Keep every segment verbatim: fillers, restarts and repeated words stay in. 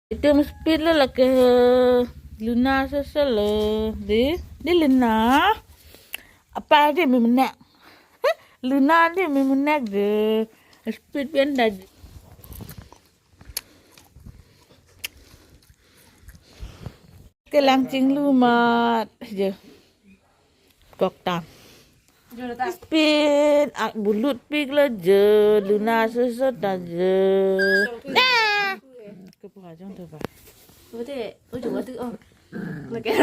Itum speed lo lake. Luna sosolo. Di, di Luna. Apa di memenek? Luna di memenek de. Speed pen da. Kelang chinglu mat je. Koktam. Speed, ak bulut pik lo je, Luna sosot ta je. Dah. Kepu ajong tu ba. Bote, ujung batu oh. Lagi.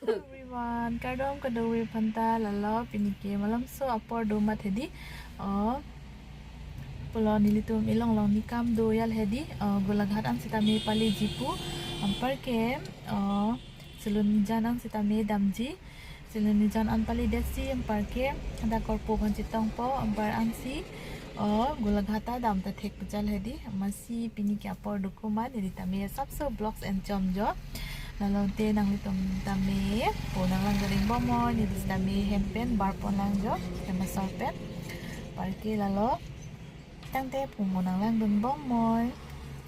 Everyone, kardom kadokave aphanta. Lalo pini ke malomso apor do mat hedi. Oh. Pulo nelitum ilong long ni kam do yal hedi. Oh, Golaghat an sitame pale jipu. Anparke, oh, Salon Nijan an sitame damji. Salon Nijan an pale detsi, anparke hadak korpo aphan chetongpo, anpar ansi, oh, Golaghat ta dam ta thek pejal hedi. Amatsi pini ke apor do komat, neli tame sapso vlogs enchom jo. Lalo te nanglitum tame po nanglang garing bomoi, neli tame hem pen bar pon lang jo, hem asor pen. Anparke lalo. Tangte pumo nanglang dun bomoi.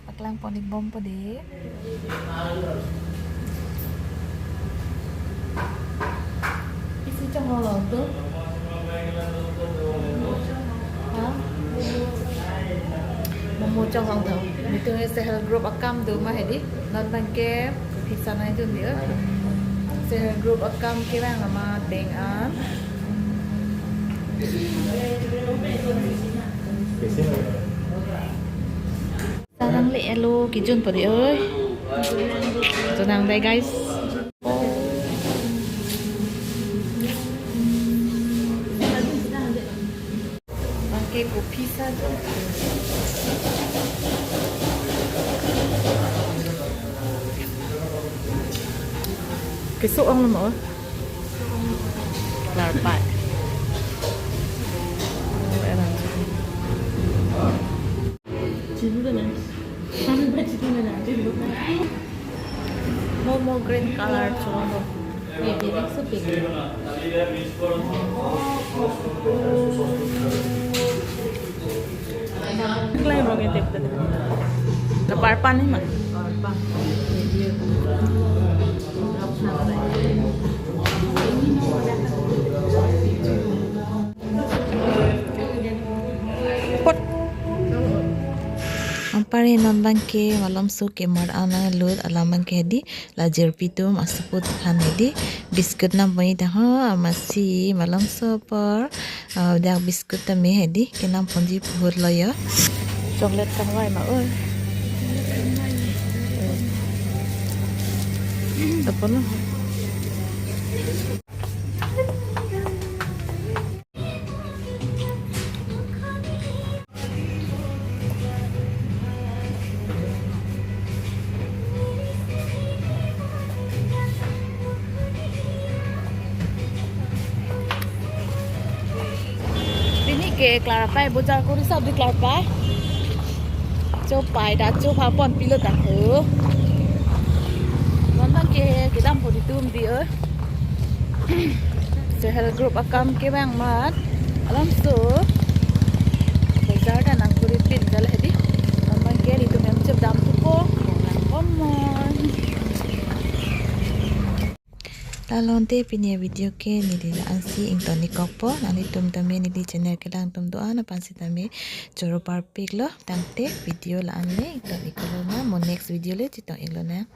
Paklang pon ik bompo de. Isi chonghong long tu. Ha? Momo chonghong tu. Nelitum self help group akam do ma hedi. Non abangke phisa nai dun di. Self help group akam kevang amat bank an. Sarang le elo kijun pari oi. Tunang dai guys. Bangke kopi sa jun. Keso-ong mo. Klarpai. Momo green color cholo. Klai rong e tep tadi. Lapar pan ni ma. Pot. Anpar non abangke malomso ke mar ana lut alam abangke hedi. La jirpi atum asoput aphan hedi biscuit nam pon-i ta ho, amatsi malomso apor, ah, dak biscuit tame hedi kenam ponji puhut lo yo. Chocolate kangvai ma oi. Tapo no. Pini ke Klarpai bojar kori sab di Klarpai. Chopai ta chopha pon pilo ta ho. Non abangke kedam pon itum di oi. Self help group akam kevang amat. Alamso. Bojar ta nangkuri pin jala hedi. Non abangke itum hem chep dam thupo. Nang bomnon. Lalo te pini avideo ke neli la-ansi ington-ik kokpo, nanglitum tame neli channel kelang atum do-an aphan sitame choro parpik lo, tangte video la-an le ington-ik lonang, mo next video le chetong-ik lonang.